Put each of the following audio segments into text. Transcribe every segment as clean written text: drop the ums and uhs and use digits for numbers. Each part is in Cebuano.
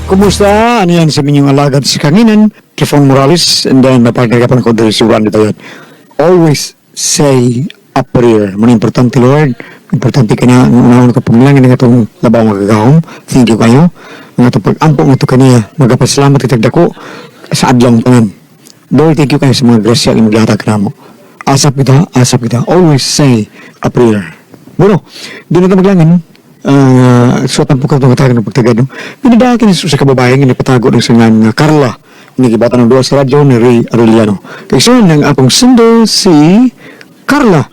Kumusta? Ano yan sa inyong alagad sa kanginan? Kifon Morales, and then mapagkagapan ko diri si Randy Tayot. Always say a prayer. Muna importante, Lord. Importante ka na ang unahon ka pamilangin ng atong labaw nga kagahom. Thank you kayo. Ang atong pag-ampo nga ito kaniya. Magapasalamat kitag dako sa adlong tanan. Lord, thank you kayo sa mga grasya nga maglatag kanamo. Asap kita, asap kita. Always say a prayer. Bueno, di na ito maglangin. Suwatan po ka itong katagan ng pagtagad. No? Pinadakin sa kababayan nga nagpatago ng sangan nga Carla. Inigibatan ng duwa sa radyo ni Ray Arellano. Kaysa ng atong sender si Carla.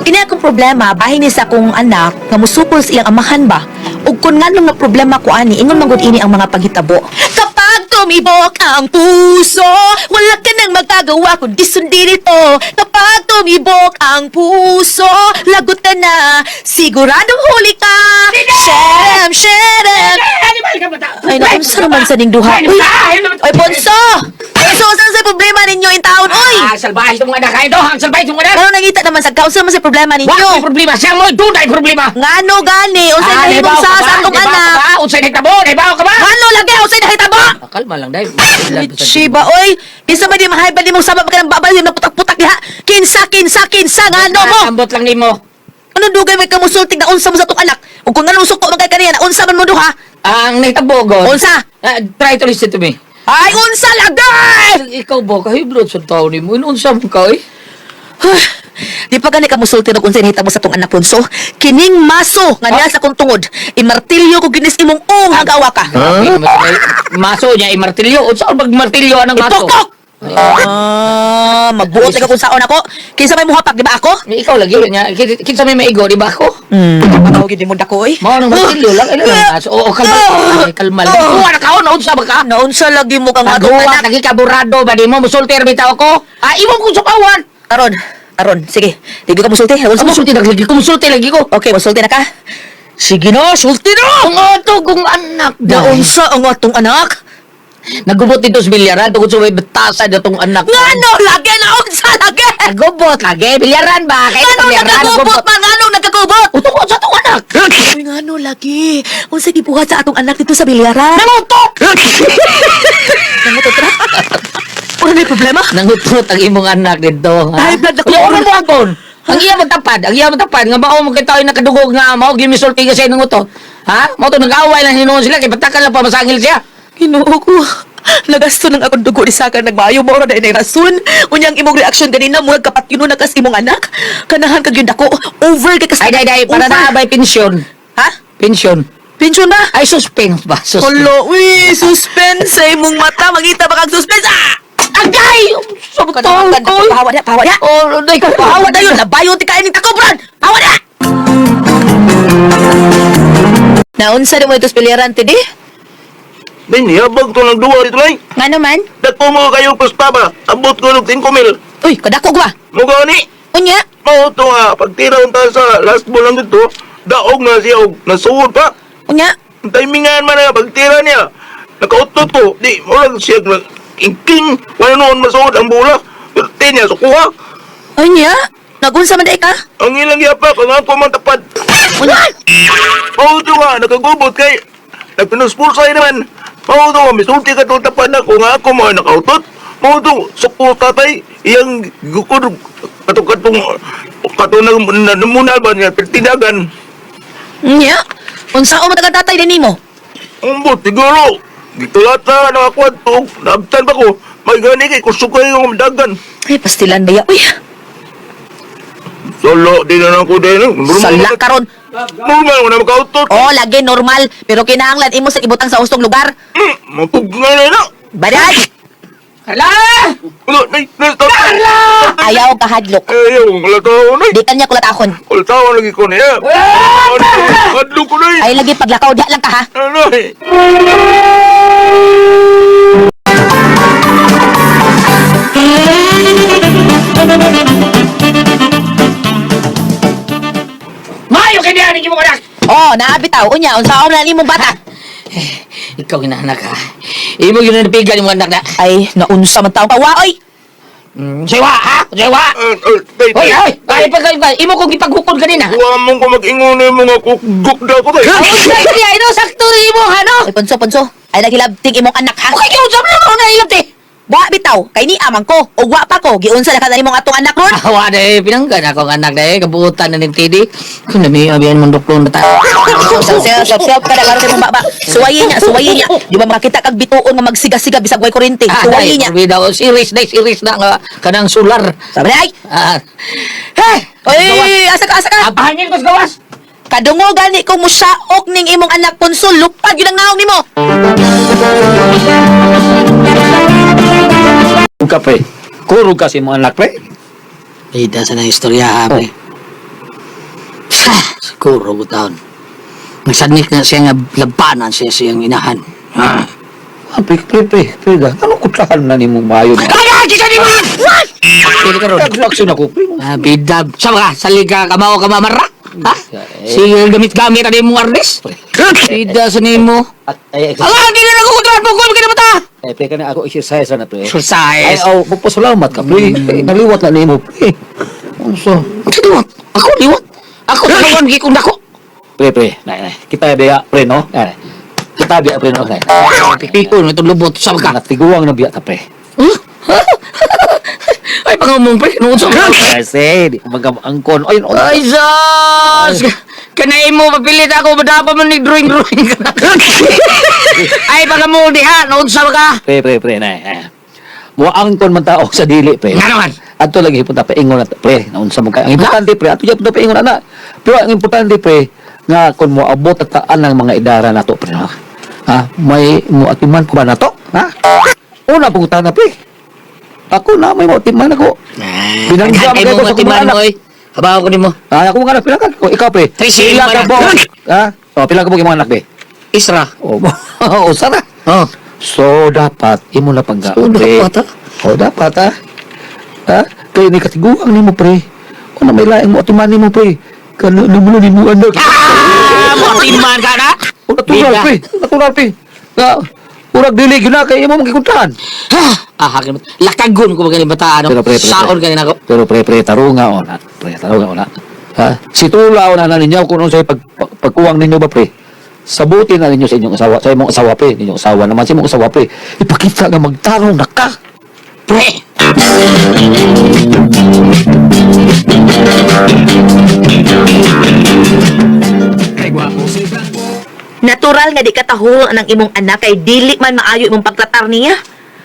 Kini akong problema bahin ni sa akong anak nga musukol sa iyang amahan ba. Ug kun nganong na problema ko ani, ingon man gud ini ang mga paghitabo. Kapag tumibok ang puso, wala ka nang magagawa kundi sundin ito. Kapag tumibok ang puso, lagot ka na, siguradong huli ka. Sherem, sherem. Ay, naku, unsa naman sa ning duha? Uy, ay, Ponso! Ponso, unsa sa problema ninyo in taon? Uy! Ah, salbahe itong anak. Ay, do, ang salbahe itong anak. Pero nangita naman sa kaunsa man sa problema Wala ninyo? ko'y problema. Siya mo, doon ay problema. Ngano gani? Unsay Ah, nahimong naibaw sa ka ba? sa atong Naibaw ka anak? ba? Unsay nahitabo? Naibaw ka ba? Ngano lagi unsay nahitabo? Ah, kalma lang, dahil. Shiba oy, kinsa ba di mahayba di mong sama pa kanang babal yung naputak-putak diha? Kinsa kinsa kinsa ngano mo? Ambot lang nimo. Ano dugay may kamusultig na unsa mo sa atong anak? Ug kung nganong suko man kay kaniya na unsa man mo duha? Ang nahitabo, God. Unsa? Ah, try to listen to me. Ay unsa lagi? Ikaw ba, kahibrod sa tao nimo? Unsa mo ka, eh? Di pa gani ka musulti og unsay nahitabo sa atong anak punso. Kining maso nga niya sa akong tungod, imartilyo ko ginis imong ung hagawa ka. Grabe naman sa maso niya, imartilyo. Unsa ang magmartilyo anang maso? Ipokok! Ah, magbuot ka kung saon ako. Kinsa may muhapak, di ba ako? Eh, ikaw lagi niya. Kinsa may maigo, di ba ako? Pataw gid mo dako oy. Mao nang martilyo lang, ila lang maso. Oo, kalma. Ay, kalma lang. Kuha na kaon, unsa ba ka? Naunsa lagi mo kang atong Paghuwa, anak. lagi kaburado ba di mo musulti bitaw ko? Ah, imo kong sukawan. Aron, aron, sige. Di ka musulti. Unsa mo? Musulti lagi ko, musulti lagi ko. Okay, musulti na ka. Sige na, sulti na. Ang ato kong anak daw. Naunsa ang atong anak? Nagubot dito sa bilyaran tungkol sa may batasan na tong anak. Ngano lagi naunsa lagi? Nagubot lagi, bilyaran ba? Kaya Ngano bilyaran, nagkagubot man? Ngano nagkagubot? Utong sa atong anak. Uy, ngano lagi? Unsa gibuhat sa atong anak dito sa bilyaran? Nangutot! Nangutot ra? Ano may problema? Nangutot ang imong anak dito. Ha? Ay, blood ako. Uy, oras mo akon. Ang iya magtapad, ang iya magtapad nga mao mo kita ay nakadugog nga mao gimisulti kasi nangutot. Ha? Mao to nag-away lang hinuon sila kay patakan lang pa masangil siya. Ginoo ko. Nagasto ng akong dugo ni Saka nagmaayo mo ra na rason. Unyang imong reaction ganina murag kapat yun na kas imong anak. Kanahan kag yun dako. Over kay kas. Ay, day, day, para Over. na abay pensyon. Ha? Pensyon. Pensyon ba? Ay, suspense ba? Suspense. Holo, uy, suspense sa imong mata. Mangita ba kag suspense? Ah! Agay! Sabtol ko! Pahawa na, pahawa na. Oh, day ko. Pahawa na yun. Nabayo ti kainin tako, Brad. Pahawa na! Naunsa na mo ito sa pilyaran, tidi? Din, yabag to ng duwa dito lay. Nga naman? Dako mo kayo pusta ba? Abot ko ng 5 mil. Uy, kadako ko ba? Mugani, ni, Unya? mao to nga, pagtira unta sa last ball lang dito, daog na siya og nasuod pa. Unya? Ang timingan man na pagtira niya. Nakautot ko, di, murag siya na king, wala noon masuod ang bola. Pero niya, sukuha. Unya? Nagunsa man day ka? Ang ilang yapak, ang ako man tapad. Unya? Mao to nga, nakagubot kay, nagpinuspulsay naman. Mao to nga, misulti ka tong tapad na kung ako mo nakautot. Mao to, suko tatay, iyang gukod, katong katong, katong namunal ba niya, tinagan. Unya? Unsa o matagal tatay din nimo? Umbot, siguro, gitulata, nakakwad to, naabtan pa ko, may gani kay kusog kayo ng dagan. Ay, pastilan ba ya? Uy, Solo, di na lang ko din. sala karon. Normal mo na makautot. Oh, lagi normal. Pero kinahanglan imo sa ibutang sa ustong lugar. Mapugna na na. Baday! Carla! Ano, nay, nay, Carla! Ayaw ka hadlok. Ayaw, kalataon, nay. Di kanya kulatakon. Kalataon lagi ko niya. Adlo ko na Ay lagi paglakaw diha lang ka ha. Ano eh? Mayo kay diyan imong anak. Oh, naabitaw. Unya, unsa na nimong bata? Ikaw ginanak ha. Imo ginanapigan imong anak na. Ay, naunsa man taong kawa oy. Siwa, ha? Siwa! Tay, Hoy, tay. hoy! Ay, pag, pag, imo kong gipaghukod kanina. Wa mo ko mag-ingon na yung mga kukguk daw ko, tay. Ay, ay, ay, no, sakto rin mo, ano? Oy, Ponso, Ponso. Ay naghilabting imong anak ha. Okay, kaya usap na mo na ilap, te. Wa bitaw, kay ni amang ko. Ug wa pa ko, giunsa na ka na nimong atong anak ron. Awa na eh, pinanggan ako ang anak na eh, kabuutan na ng TD. Kung nami, abiyan mong duklon na tayo. Self, self, self, self ka na karon kay mong baba. Suwayi niya, suwayi niya. Di ba makita kag bituon nga magsiga-siga bisag way kurente. Suwayi niya. Sabi daw, series na, series na nga, kanang solar. Sabi na, ay. Ah. Hey! Oy, asa ka, asa ka. Apahangin ko sa gawas! Kadungo gani ko musaok ning imong anak Ponso, lupad yun ang naong nimo. Ka pre. Kurog ka sa imong anak pre. Bida sa na istorya, ha, pre. Siguro, butaon. Nagsanik na siya nga labanan siya siyang inahan. Ah. Ah, pre, pre, pre, pre, da. Ano kutlahan na nimo maayo na? Ay, ay, kita ni mo! Pili ka ron. Nag-action ako pre. Ah, bida. Sama ka, salig ka, kamao ka mamara. Ha? Sige, gamit-gamit na mong arnes. Bida sa nimo. At ay Ala, hindi na nakukontrol mo kung kita bata. eh, pre kana ako exercise na pre. Exercise. Ay, aw, magpasalamat ka pre. Eh, naliwat na nimo pre. Unsa? Liwat. Ako liwat. Ako talawan gikong dako. Pre, pre, nay, nay. Kita biya pre no. Nay, nay. Kita biya pre no. Nay. Pipikon itong lubot sa ka. Natiguang na biya ta pre. Huh? Ay, pangumong pre. Noon sa ka. Kasi di ko magamaangkon. Ay, no. Ay, sus! Kanay mo, papilit ako, madapa man ni drawing-drawing ka. Ay, pagkamul diha, noon sa ka. Pre, pre, pre, nay. nay. Muangkon man tao sa dili pre. Nga naman. Ato lagi punta paingon na pre, naunsa mo kay. Ang importante pre, ato gyud punta paingon ana. Pero ang importante pre, nga kun mo abot at taan ang mga idara nato pre. Ha? Ha? May mo atiman ko ba nato? Ha? Una pangutana pre. Ako na may mo atiman ako. Binangga Ay, mo mo ko sa matiman anak. mo, oy. Habaw ko nimo. Ah, ako nga anak pila ka. O, ikaw pre. Trisi, Pila ka mga bo. anak. Ha? O, pila ka bo imong anak pre. Isra. O, o sana. Oh. So dapat imo na pangga. So, pre. dapat, ah. O dapat ha. Ha? Kay ni katiguang nimo pre. O na may laing mo atiman nimo pre. Kano nimo na nimo anak. Ah, matiman ka na. O natural Bida. pre. Natural pre. Nga urag dili gyud na kay imo magikuntahan. Ah, hakin mo. Lakagon ko magaling bata, ano? Pero pre, pre, pre. Saon ka ako. Pero pre pre tarunga o na. Pre tarunga o na. Ha? Si tula o na na ninyo kung unsay pagkuwang ninyo ba pre. Sabuti na ninyo sa inyong asawa, sa imong asawa pre, ninyong asawa naman sa imong asawa pre. Ipakita nga magtarong na ka. Pre! Natural nga di ka tahol ang imong anak kay dili man maayo imong pagtratar niya.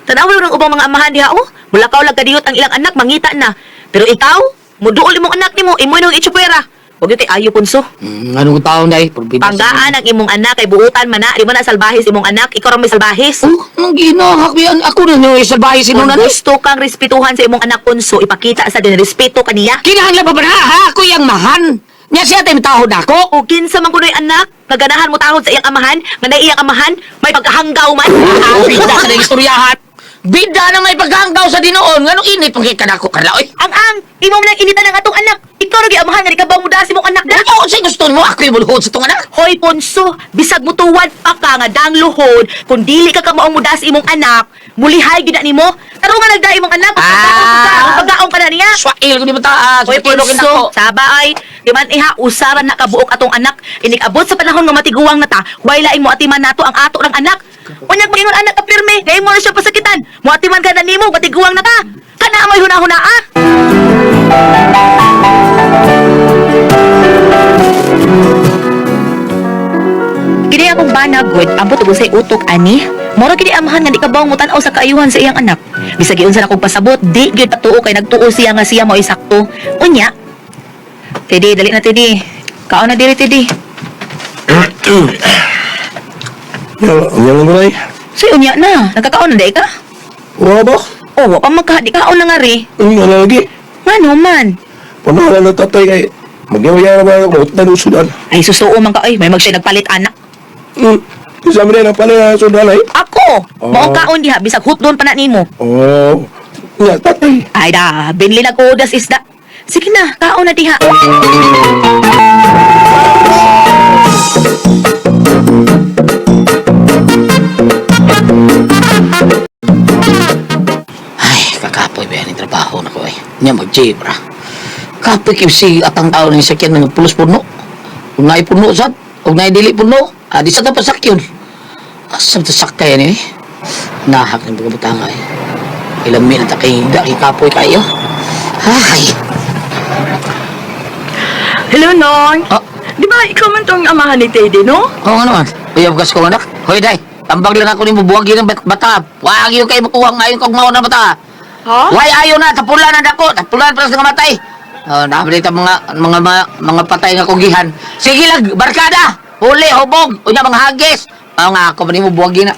Tanaw ng ubang mga amahan diha oh. Mulakaw lang kadiyot ang ilang anak mangita na. Pero ikaw, muduol imong anak nimo, imo nang itsupera. Wag yun kay ayo punso. Anong taon day? Purbida sa- Panggaan ang imong anak kay buutan man na, di man na salbahis imong anak, ikaw ra may salbahis. Oh, anong ginahak yan? Ako na nyo isalbahe si Kung Nuna. gusto kang respetuhan sa imong anak punso, ipakita sa din respeto kaniya. Kinahanglan pa ba na, ha? Ako yung mahan. Nya siya tayo tahod ako. O kinsa man kunoy anak, naganahan mo tahod sa iyang amahan, nga na iyang amahan, may pagkahanggaw man. Ah, bida sa nang istoryahan. Bida na may paghanggaw sa dinoon. Nganong init pang ka nako karla, oy. Ang imo man lang initan ang atong anak. Ikaw ra amahan nga di ka ba mo imong anak da? Oo, siya gusto mo. Ako yung mulhod sa itong anak. Hoy Ponso, bisag mo tuwad pa ka nga dang luhod, kung dili ka kamaong mudas imong anak, mulihay gid na nimo. Taro nga nagda imong anak, Ah. pagkaon ka na niya. Swail ko di ba taas? Hoy Ponso, saba ay, di man iha usaran na kabuok atong anak. Inig-abot sa panahon nga matiguang na ta, way laing mo atiman nato ang ato ng anak. Unyag maingon anak ka pirme, kay mo na siya pasakitan. Mo atiman ka na nimo, matiguang na ka. Kana amoy hunahuna ah. Kini akong bana good, ambot og usay utok ani. Mura kini amahan nga di ka bawng mutan-aw sa kaayuhan sa iyang anak. Bisag giunsa na kong pasabot, di gyud patuo kay nagtuo siya nga siya mao'y sakto. Unya. Tedi, dali na Tedi. Kaon na diri Tedi. Yan lang rin. Say unya na, nagkakaon na di ka? Wala ba? Oh, wa pa magka, di kaon na nga ri. Ang nga lagi. Ngano man? Panahala na tatay kay magyawaya na ba ako tanong sudan. Ay susuo man ka ay, may mag siya nagpalit anak. Isa mo rin ang pala na sudan ay. Ako, Oh. mao kaon diha bisag hutdon pa na nimo. Oh. Nga tatay. Ay da, binli na ko das isda. Sige na, kaon na diha. Ay, kakapoy ba yan yung trabaho? Nya mag-jeep ra. Kapoy kay si atang tao ng sakyan nga pulos puno. Ug naay puno sad, ug naay dili puno, ah, di sa ta pasakyon. Asa ta sakay ni? Nahak ng pagkabutanga eh. Ilang mil ta kay higda, kay kapoy kayo. Ay! Hello, Nong. Ah. Di ba ikaw man tong amahan ni Teddy, no? Oo nga naman. Uyab gas ko anak. Hoy, day. Tambag lang ako ni mo, buwag yun ang bata. Wag yun kayo makuha ngayon kong mauna bata. Ha? Why ayaw na, tapulan na dako, tapulan pa sa matay. Oh, nabalik ang mga patay nga kugihan. Sige lang, barkada. Huli, hubog, unya mga hagis. Mao nga ako man mo buwagin na.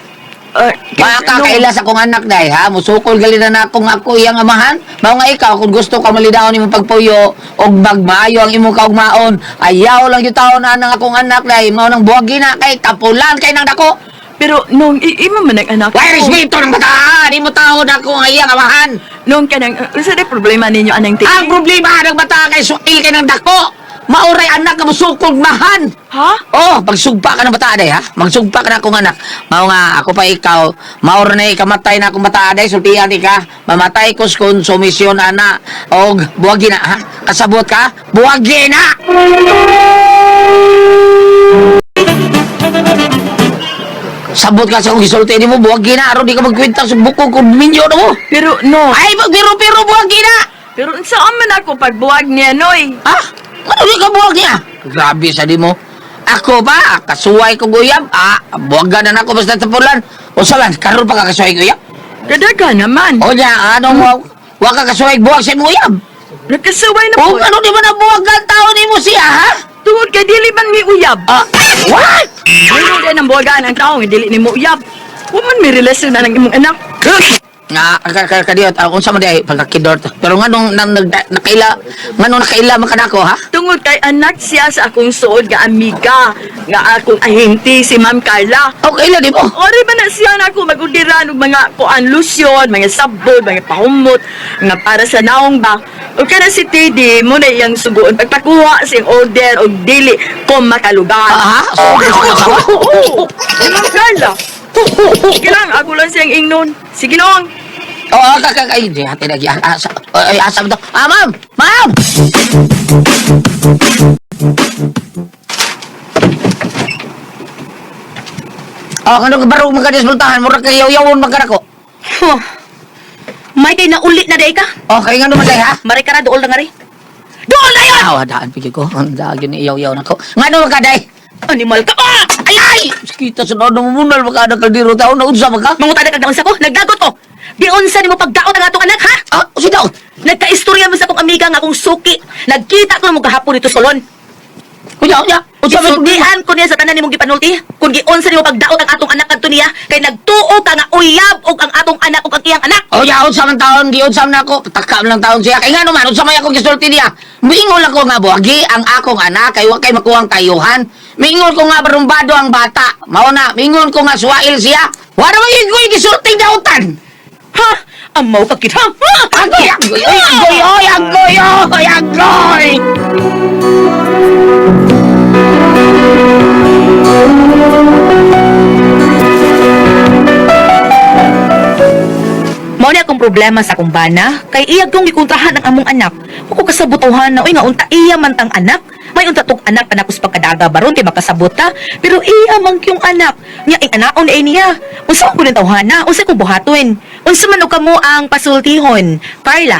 Baka kaila sa akong anak day ha, musukol gali na na akong ako iyang amahan. Mao nga ikaw kung gusto ka malidawon imong pagpuyo og magmaayo ang imong kaugmaon, ayaw lang yung taon na ang akong anak day, mao nang buwagin na kay tapulan kay nang dako. Pero, Nong, imo man ang anak Why respeto ng bata? Di mo taon ako ang iyang amahan. Nong, kanang, unsa day problema ninyo anang Teddy? Ang problema ng bata kay sukil kay ng dako. Mauray anak nga musukol mahan. Ha? Oh, magsugpa ka ng bata day ha. Magsugpa ka na akong anak. Mao nga ako pa ikaw, maura na ikamatay na akong bata day, sultihan di ka. Mamatay ko sa konsumisyon ana og buwagi na ha. Kasabot ka? Buwagi na. Sabot ka sa akong gisulti nimo, buwagi na aron di ka magkwenta sa bukog kung minyo na mo. Pero, no. Ay, magbiro-biro buwagi na. Pero, unsa man ako pagbuwag niya, Noy? Ha? Ano di ka buwag niya? Grabe sa di mo. Ako ba? Kasuway ko guyab? Ah, buwagan na ako basta tapulan. O salan, karon pa ka kasuway guyab? Kadaga naman. O niya, ano mo? Wa ka kasuway buwag sa imong uyab. Nakasuway na O po. ano di ba na buwagan tao nimo siya, ha? Tungod kay dili man mi uyab. Ah, what? Ano din ang buwagaan ang tao nga dili nimo uyab. Wa man may relasyon na ng imong anak. Nga, kadiyot, unsa man di ay pagkakidort. Pero nga nung nang, nakaila, nga nung nakaila man kanako, ha? Tungod kay anak siya sa akong suod nga amiga, nga akong ahente si Ma'am Carla. O kaila di mo? Ori ba na siya na ako mag-orderan og mga kuan lusyon, mga sabon, mga pahumot, nga para sa naong ba. O kana si Teddy mo na iyang suguon pagpakuha sa iyang order og dili ko makalugar. Ah, ha? Oo, si Ma'am Carla. Sige lang, ako lang siyang ingnon. Sige nong. Oo, ka ka ay, di hati lagi. Ah, asa, ay, asa mo to? Ah, ma'am! Ma'am! Oh, ano ka barog magkadismultahan? Mura kayo yawon magkanako. Huh. May kay naulit na day ka. Oh, kay nga naman day, ha? Mari ka na, dool na nga rin. Dool na yun! Aw, daan pigil ko. Ang daan yun, iyaw-yaw na ko. Nga naman ka, day? Animal ka! Ah! Ay, ay! Kita sa noon, namumunal maka na kaldero tao na unsa maka? Mangutada kag naunsa ko, nagdagot ko. Giunsa nimo pagdaot ang atong anak, ha? Ah, si daot. Nagkaistorya mo sa akong amiga nga akong suki. Nagkita ko mo gahapon dito sa salon. Unya, unya. Unsa may problema? Gisultihan ko niya sa tanan nimong gipanulti. Kung giunsa nimo pagdaot ang atong anak kadto niya, kay nagtuo ka nga uyab og ang atong anak og ang iyang anak. O ya, unsa man taon, giunsa man ako, pataka man lang taon siya. Kay nga naman, unsa may akong gisulti niya. Miingol ako nga buwagi ang akong anak, kay wa kay makuhang tayuhan. Miingol ko nga barumbado ang bata. Mao na, miingol ko nga suwail siya. Wa na man gyud gisulti dautan. Ha? Amaw ka kit, ha? Ha? Agoy, agoy, oy, agoy, oy, agoy, oy, agoy. Mao ni akong problema sa akong bana, kay iya kong gikontrahan ang among anak. Wa ko kasabutuhan na, uy nga unta iya man tang anak. May unta tong anak anak kus pagkadaga baron kay makasabot ta, pero iya man kyung anak. Nya ing anaon ay niya. Unsa ko ning tawhana, unsa ko buhaton? Unsa man og kamo ang pasultihon? Carla.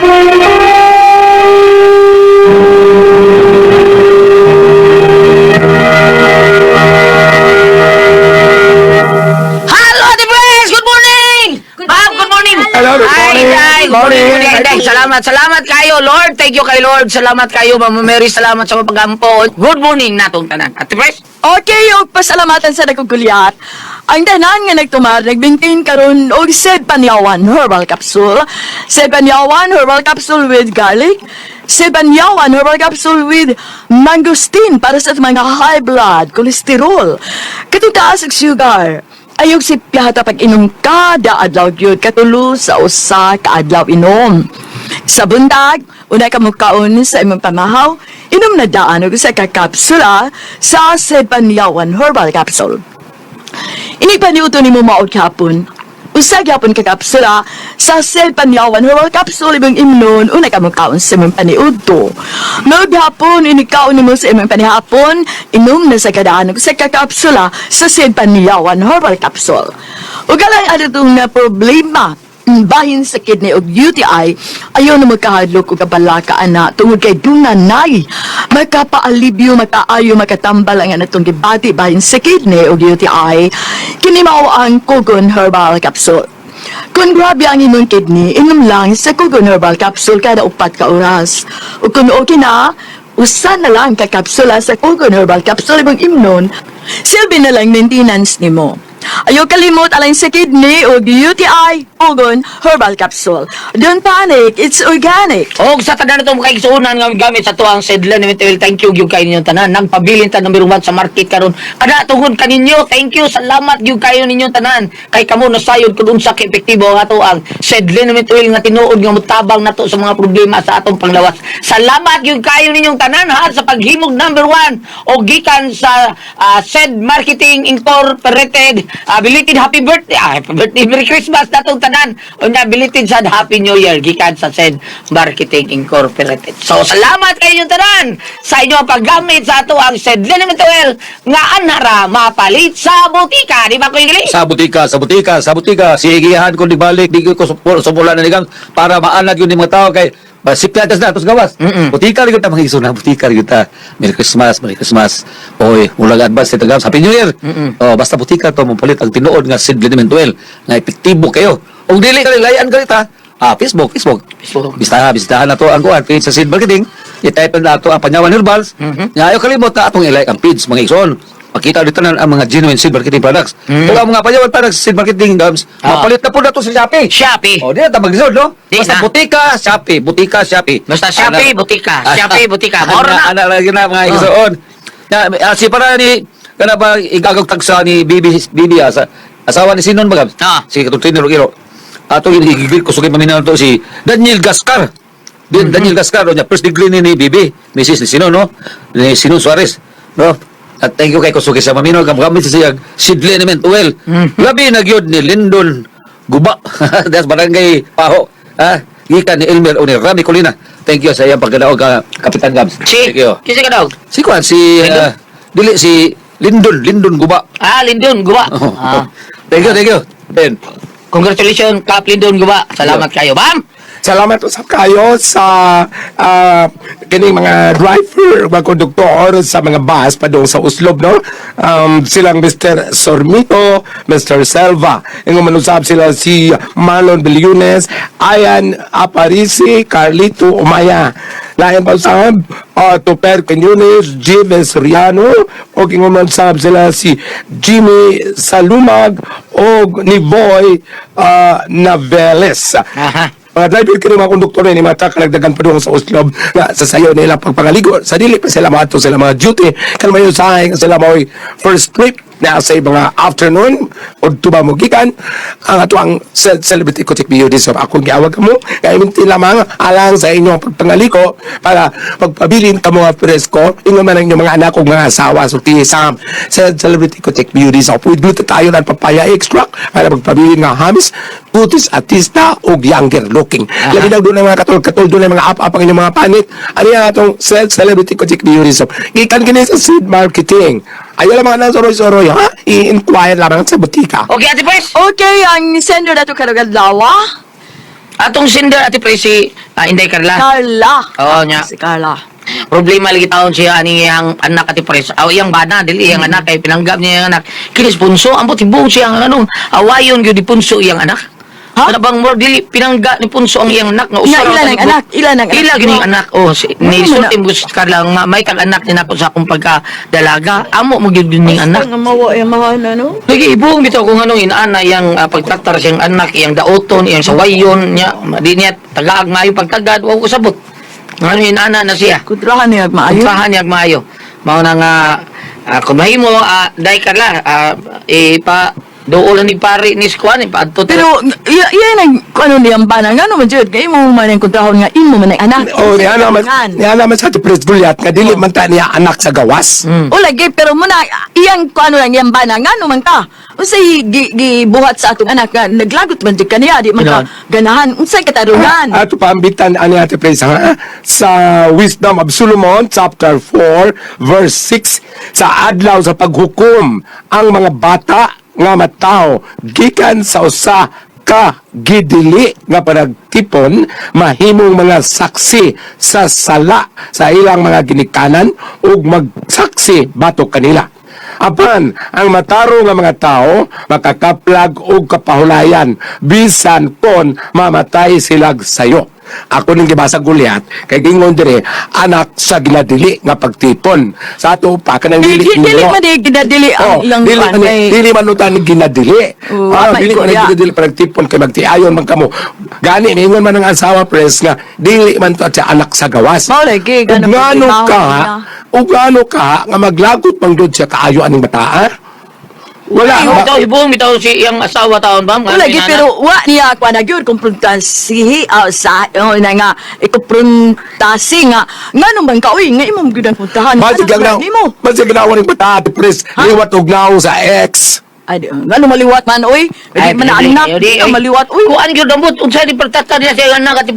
Hello, Ate Pres! Good morning! Ma'am, good morning! Hello, good Ay, morning. Day, Good morning. good morning, Day. Salamat, salamat kayo, Lord. Thank you kay Lord. Salamat kayo, Mama Mary. Salamat sa paggampo. Good morning natong tanan. Ate Pres? Okay, og pasalamatan sa dakong gulyat. Ang tanan nga nagtumar, nagbintin karon og Sed Panyawan Herbal Capsule. Sed Panyawan Herbal Capsule with garlic. Sed Panyawan Herbal Capsule with mangosteen para sa mga high blood, cholesterol, katong taas og sugar. Ayog si piyata pag inom kada adlaw gyud katulo sa usa ka adlaw inom. Sa buntag, una ka mukaon sa imong pamahaw, inom na daan og usa ka kapsula sa Sebanyawan Herbal Capsule. Ini paniuto nimo maog hapon. Usa gyapon ka kapsula sa Sed Panyawan Herbal Capsule imong imnon una ka mokaon sa imong paniudto. Maghapon inikaon nimo sa imong panihapon, inom na sa kadaan og usa ka kapsula sa Sed Panyawan Herbal Capsule. Ug alang adtong na problema bahin sa kidney og UTI, ayaw na magkahadlok og kabalaka ana tungod kay dunanay makapaalibyo, makaayo, makatambal ang anatong gibati bahin sa kidney og UTI. Kini mao ang Kugon Herbal Capsule. Kung grabe ang imong kidney, inom lang sa Kugon Herbal Capsule kada 4 ka oras. Ug kung okay na, usa na lang ka kapsula sa Kugon Herbal Capsule imong imnon, silbi na lang maintenance nimo. Ayaw kalimot alang sa kidney o UTI, Kugon Herbal Capsule. Don't panic, it's organic. Og sa tanan natong mga kaigsuonan nga gamit sa tuang Sedlan Oil, thank you gyud kay ninyong tanan. Nagpabilin ta number 1 sa market karon. Kada tungod kaninyo, thank you, salamat gyud kayo ninyong tanan. Kay kamo nasayod kun unsa ka epektibo ang ato ang Sedlan Oil nga tinuod nga motabang nato sa mga problema sa atong panglawas. Salamat gyud kayo ninyong tanan ha sa paghimog number 1 og gikan sa Sed Marketing Incorporated. Belated happy birthday, Merry Christmas natong tanan. Unya belated sad Happy New Year gikan sa Sed Marketing Incorporated. So salamat kayo inyong tanan sa inyong paggamit sa ato ang Sed Liniment Oil nga anhara mapalit sa butika. Di ba ko Ingles? Sa butika, sa butika, sa butika. Sigihan ko di balik, di ko sumula na nigang para maanad yun yung mga tao kay Sikla tas na, tapos gawas. Butika rin kita mga isuna, butika rin kita. Merry Christmas, Merry Christmas. Oy, mulag advance ito gams. Happy New Year. Oh, basta butika to mopalit ang tinuod nga Sid Liniment Oil nga epektibo kayo. Ug dili ka layan ka ta. Ah, Facebook, Facebook. Facebook. Bisitahan, bisitahan na to ang kuan page sa Sid Marketing. I-type na ato ang Panyawan Herbals. Nga ayaw kalimot na atong i-like ang page mga igsoon. Makita dito na ang mga genuine Seed Marketing products. Kung ang mga Panyawan products Seed Marketing gams, mapalit na po na to sa Shopee. Shopee. Oh, di na ta maglisod, no? Di Basta na. butika, Shopee, butika, Shopee. Basta Shopee, Ana- butika. Shopee, butika. Moro na. Ana lagi na mga igsoon. Na si para ni kana ba igagog tagsa ni Bibi Bibi sa asawa ni Sinon ba gams? Ah. Si katong trainer og iro. Ato gigigil ko sugay paminaw to si Daniel Gascar. Daniel Gascar niya first degree ni Bibi, Mrs. ni Sinon, no? Ni Sinon Suarez, no? At thank you kay Kusugi sa maminaw gamit siya Sidley Element Well. Labi na gyud ni Lindon Guba. Das barangay Paho. Ha? Gikan ni Elmer o ni Rami Colina. Thank you sa iyang pagkadaog ka, Kapitan Gabs. Si, Thank you. Kinsa ka daw? Si Kwan, si Lindon? Dili si Lindon, Lindon Guba. Ah, Lindon, Guba. Ah. Thank you, thank you. Ben. Congratulations, Kap Lindon Guba. Salamat kayo. Bam! Salamat usab kayo sa kining mga driver, mga konduktor sa mga bus padung sa Oslob, no? Silang Mr. Sormito, Mr. Selva. Ingon man usab sila si Marlon Billunes, Ayan Aparisi, Carlito Umaya. Lain pa usab Toper Quinones, Jimmy Soriano, o ingon man usab sila si Jimmy Salumag o ni Boy Naveles. Mga driver kini mga konduktor ni mga truck nagdagan pa doon sa Oslob nga sa sayo nila pagpangaligo sa dili pa sila moadto sila mga duty kan mayo sa sila mo'y first trip na sa mga afternoon o tuba mo gikan ang ato ang celebrity ko beauty. So akong giawag kamo kay minti lamang alang sa inyong pagpangaliko para pagpabilin kamo nga presko ingon man ang inyong mga anak ug mga asawa. So ti sa celebrity ko beauty so with tayo ng papaya extract para pagpabilin nga hamis kutis artista og younger looking. Labi na doon ang mga katol-katol, doon ang mga up-up ang inyong mga panit. Ano yung atong celebrity ko beauty soap. Gikan kini sa Seed Marketing. Ayaw lang mga nasoroy-soroy, ha? I-inquire lamang sa butika. Okay, Ate Pres. Okay, ang sender nato karong adlaw, Atong sender, Ate Pres, si Inday Carla. Carla. Oo, nya. Si Carla. Problema lagi taon siya ani iyang anak Ate Pres. Aw iyang bana dili iyang anak kay pinanggap niya iyang anak. Kinis punso ambot hibuong siya ang anong awayon gyud punso iyang anak. Ha? Ano bang more dili pinangga ni punso ang iyang anak nga usa Nga, ra ilan ka ang libo. anak? Ilan ang anak? Ila gini ang anak. Oh, si, ni Ano man sulti mo sa Carla nga may kag anak ni nako sa akong pagkadalaga. Amo mo gyud ning anak. Nga mawa yung mga ano, no? Lagi ibong bitaw kung anong inaana iyang pagtraktar siyang anak, iyang daoton, iyang sawayon niya, di niya tagaag maayo pagtagad, wa ko sabot. Ngano inaana na siya. Kudrahan niya maayo. Puntahan niya maayo. Mao na nga kung mahimo day Carla, ipa Dool ni pare ni Squan, paadto. Pero iya iya nang kung ano niyang bana nga naman jud kay imo man ang kontrahon nga imo man ang anak. Oh, niya naman sa Ate Pres Goliath nga dili man ta niya anak sa gawas. O lagi pero muna iyang kung ano lang iyang bana nga naman ka. Unsay gibuhat sa atong anak nga naglagot man jud kaniya di man ka ganahan unsay katarungan. Ato paambitan ani Ate Pres ha sa Wisdom of Solomon chapter 4 verse 6, sa adlaw sa paghukom ang mga bata nga matawo gikan sa usa ka gidili nga panagtipon mahimong mga saksi sa sala sa ilang mga ginikanan ug magsaksi batok kanila. Apan ang matarong nga mga tao makakaplag og kapahulayan bisan kon mamatay silag sayo. Ako ning gibasa, Goliath, kay gingon dire anak sa ginadili nga pagtipon. Sa ato pa kanang Dili dili dili ninyo. man di ginadili ang Oh, ilang dili kwan man kay dili man utan ginadili. Oo, Ah, ama, dili man ikuya. ginadili pagtipon kay magtiayon man kamo. Gani ningon man ang asawa, pres, nga dili man to at anak sa gawas. Mao lagi, Ug ganun ngano pag- ka, na. ug ngano ka nga maglagot man gud siya kaayo aning bataa? Wala. Ay, bitaw hibong bitaw si iyang asawa taon ba? O lagi pero wa niya kwa na gyud kumpruntasi sa oh, na nga ikumpruntasi nga nganong man ka uy nga imong gyud ang puntahan. Basig Ano lang man nimo? basig lang ni bata, pres, liwat og naong sa ex. Ay, ngano maliwat man oy? Di man na anak, di ka maliwat oy. Kuan gyud ambot unsa ni pertata niya sa iyang anak at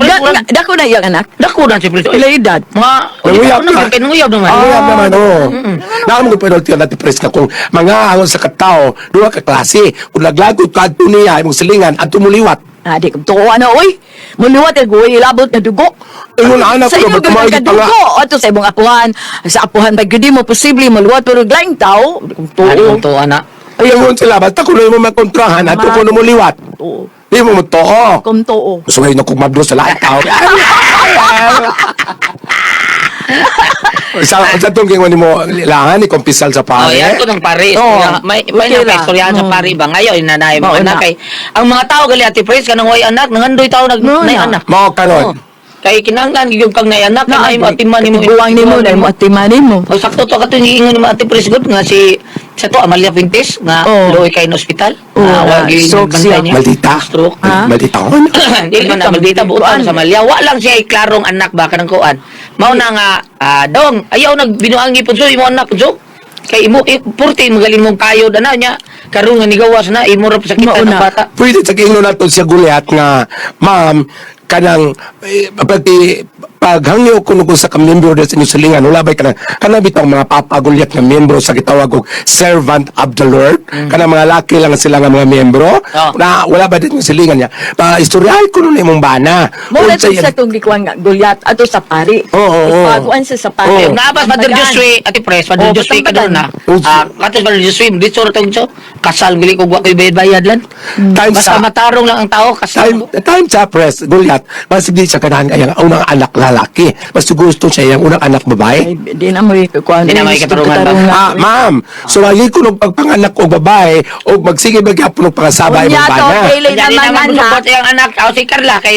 Dako na iyang anak. Dako na si Pres. Ila edad. Mga Nanguyab na na. kay nanguyab naman. Ang naman, oo. Naam ko penalty natin, pres, nga kung mga angon sa katao, duha ka klase. Kung naglagot ka adto niya, imong silingan, adto muliwat. Ah, di ko tuo ano oy. Muliwat ang guwi ilabot na dugo. Ingon anak Sa ko, inyo ba't kumain gyud ka pa nga? dugo ato sa imong apuhan. Sa apuhan ba gyud mo posible muliwat pero laing tao. Di ko Ay, tuo. to anak. Ingon sila, basta kung mo makontrahan, adto ko muliwat. Tuo. Di mo mo too. Kum tuo. So ngayon ako mabdo sa lahat tao. Sa itong gingon nimo langan ni kumpisal sa Oh, pare. yan ko ng pare. Oo. May Okay na ra. istoryahan sa Oo. pare ba ngayon nanay mo Mao anak na. kay ang mga tao gali Ate Pres kanang way anak nangandoy tao nag Mao nay na. anak. Mao karon. Oo. Kay kinahanglan gyud kang nay anak Na, kanay mo atiman nimo. Buwang nimo na mo atiman nimo. O sakto to katong giingon ni Ate Pres good nga si sa to Amalia Fuentes nga Oo. luoy kay no ospital. Oo, Ah, wa na, gyud stroke nagbantay siya. niya. Maldita. Stroke. Ha? Maldita on. Dili man na maldita buotan sa Amalia. Wa lang siya ay klarong anak ba kanang kuan. Mao na nga dong ayaw nagbinuangi pud so imo anak pud so. Kay imo purti magaling mong kayod ana niya karon nga nigawas na imo ra sakitan Mao ang na. bata. Pwede sa kiingnon nato siya Goliath nga, ma'am, kanang pagti paghangyo kuno ko sa ka-membro sa inyong silingan wala bay kanang bitong mga papa Goliath nga membro sa gitawag og servant of the Lord, kanang mga laki lang sila nga mga membro na wala ba din yung silingan niya pa istoryahay kuno na imong bana. Mo na Unsay- sa itong gikuan nga Goliath ato sa pari. Oo. Ipaguan siya sa pari. Oo. Naabas Father Tambagan. Josue, Ate Pres, Father Oo, Josue patambagan. kadon na. Oo. Ah, kato Father Josue, dito ra tong so, kasal gali ko wa koy bayad-bayad lan. Time Basta sa matarong lang ang tao kasal. Time sa press, Goliath, mas hindi siya kanahan kaya ang unang anak lalaki. Mas gusto siya yung unang anak babae. Ay, di na mo ikuan. Di na mo ikatarungan ba? Ah, ma'am, so lagi ko nung pagpanganak og babae o magsige magyapon og pangasaba Unya imong to, bana. kay Kaya di naman naman anak. support iyang anak, aw si Carla kay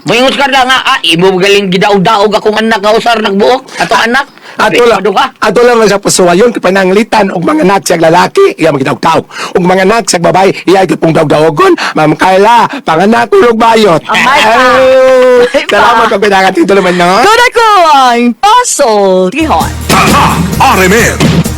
moingon si Carla nga imo galing gidaog-daog akong anak nga usar nagbuok atong anak. Ato lang, Duha. ato lang sa pasuwayon kay pananglitan og mga anak siyang lalaki, iya magdaog-daog. Og mga anak siyang babae, iya gyud daog-daogon. Ma'am Carla, panganak og bayot. Amay pa. Ay, Ay, pa. salamat pag pinangat dito naman, no? Kuda ko ang puzzle. Tihon. Tatak RMN.